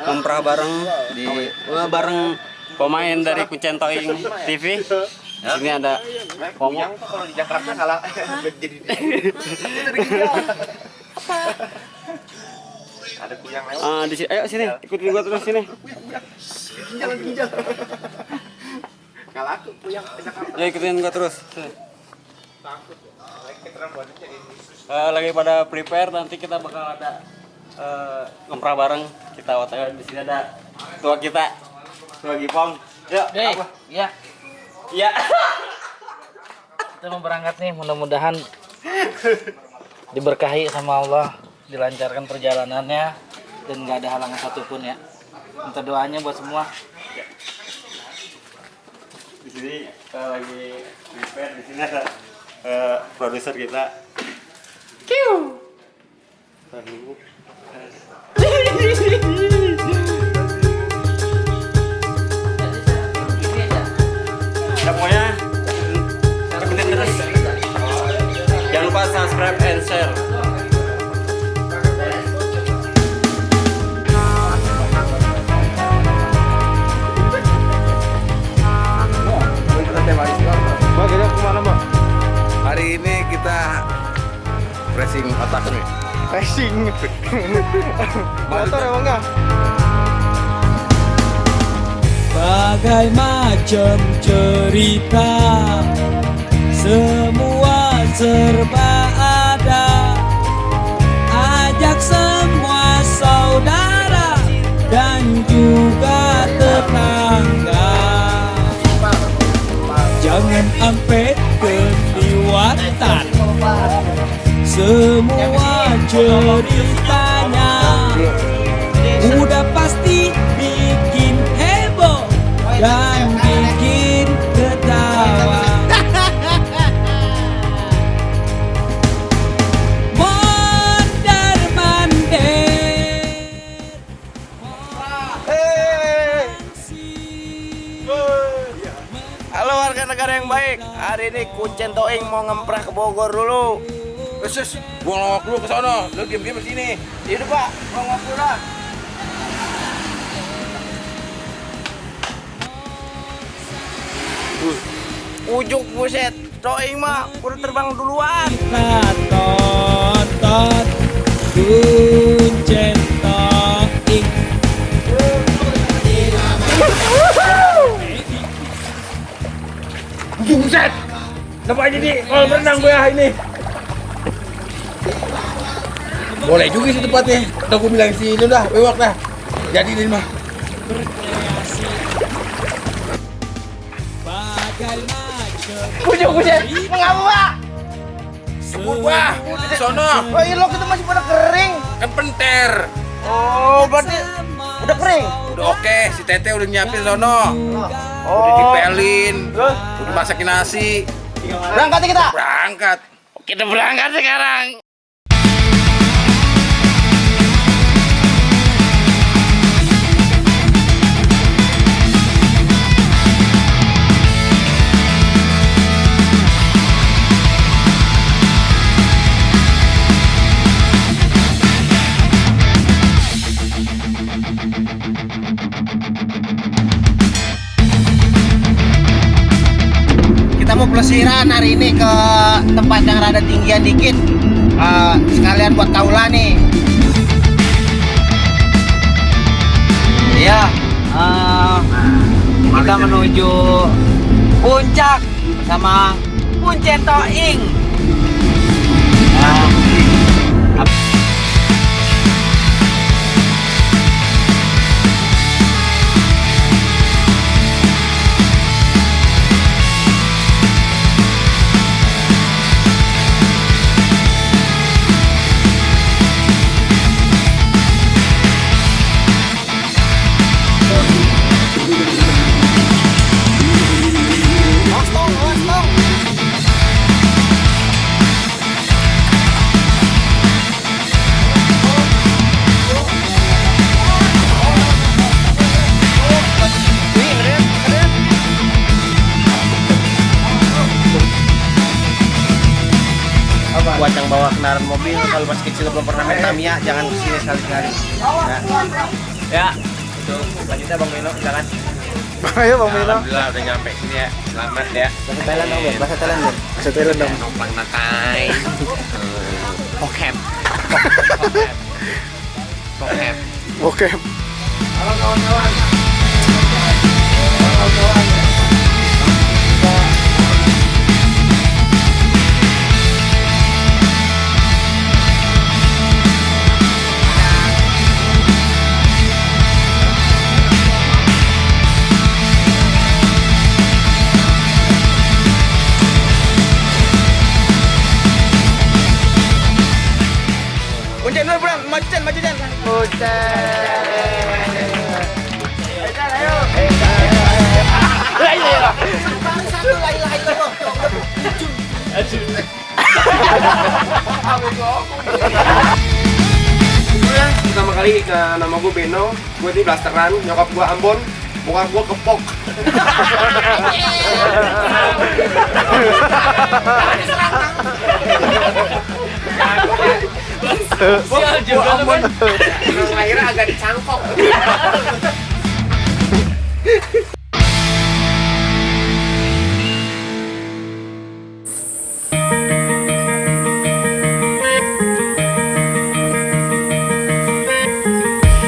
Memprah bareng di bareng pemain dari Kuncen Toing TV. Di sini ada Pomo. Kalau di Jakarta kalah jadi ada kuyang lewat. Di sini, ayo sini, ikutin gua terus sini. Ginjal. Kalah aku kuyang ke Jakarta. Ya ikutin gua terus. Takut. Keteran buat jadi Lagi pada prepare, nanti kita bakal ada ngemprah bareng. Kita OTW. Di sini ada tua kita, tua Gipong. Yuk, apa? Ya. Iya. Kita mau berangkat nih, mudah-mudahan diberkahi sama Allah, dilancarkan perjalanannya dan nggak ada halangan satupun ya. Minta doanya buat semua. Di sini lagi prepare. Di sini ada produser kita. Kiu. Semuanya ikutin terus. Jangan lupa subscribe and share. hari ini kita pressing otak nih. Racing. Motor emang enggak? Bagai macam cerita, semua serba ada. Ajak semua saudara dan juga tetangga. Jangan sampai kelewatan semua ceritanya. Udah pasti bikin heboh dan bikin ketawa. Mondar-mandir. Halo warga negara yang baik. Hari ini Kuncen Toing mau ngemprah ke Bogor dulu. Sus, gua ngomong dulu ke sono. Lu diam-diam di sini. Iya, Pak. Gua ngomong dulu dah. Ujuk buset. Toing mah udah terbang duluan. Kita tonton Kuncen Toing. Buset. Kenapa jadi kolam renang gue ini? Boleh juga sih tempatnya. Udah gue bilang sih ini udah bewak dah. Jadi ini mah. Bagai macam Ujuk buset. Mengapa, Pak? Kebut, Pak. Di sono. Oh iya, lo kita masih pada kering. Kan penter. Oh, berarti udah kering. Udah oke, si Tete udah nyiapin sono. Oh. Udah dipelin. Terus Udah masakin nasi. berangkat ya kita. Berangkat. Kita berangkat sekarang. Kita mau pelesiran hari ini ke tempat yang rada tinggian dikit. Sekalian buat kaula nih. Iya, kita menuju puncak sama Kuncen Toing. kendaraan mobil. Kalau masih kecil belum pernah main Tamiya, jangan kesini sekali-sekali. Ya, itu selanjutnya Bang Mino, silakan. Ayo Bang Mino. Alhamdulillah udah nyampe sini ya, selamat ya. Bahasa Thailand dong, Bang. Bahasa Thailand dong. Bahasa Thailand dong. Numpang nakai. Bokep. Bokep. Oke. Halo kawan-kawan. Kuncen dulu, Bang. Maju, Cen. Pertama kali nama gue Beno, gue di blasteran, nyokap gue Ambon, bokap gue kepok. Sial juga Ambon. Akhirnya agak dicangkok.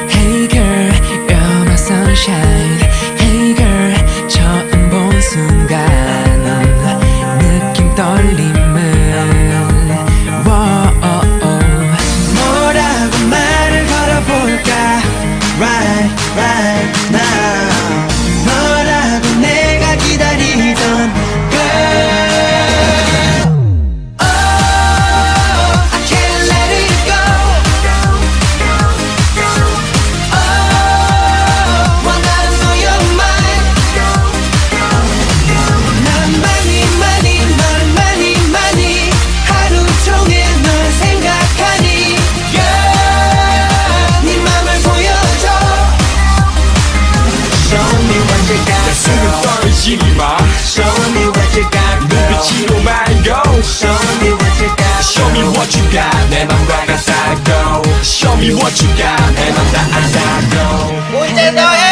Hey girl, you're my sunshine. Hey girl, 처음 본 순간 느낌 떨림을 뭐라고 말을 걸어볼까 right now 너라고 내가 기다리던 girl Oh, I can't let it go Oh, 원하는 know you're mine 난 많이 하루 종일 널 생각하니 Girl, 네 맘을 보여줘 Show me what you got 떨어지지 마 Show me what you got 눈빛으로 말고 Show me what you got Show me what you got 내 맘과 같다고 Show me what you got 내 맘 다 안다고 Kuncen doang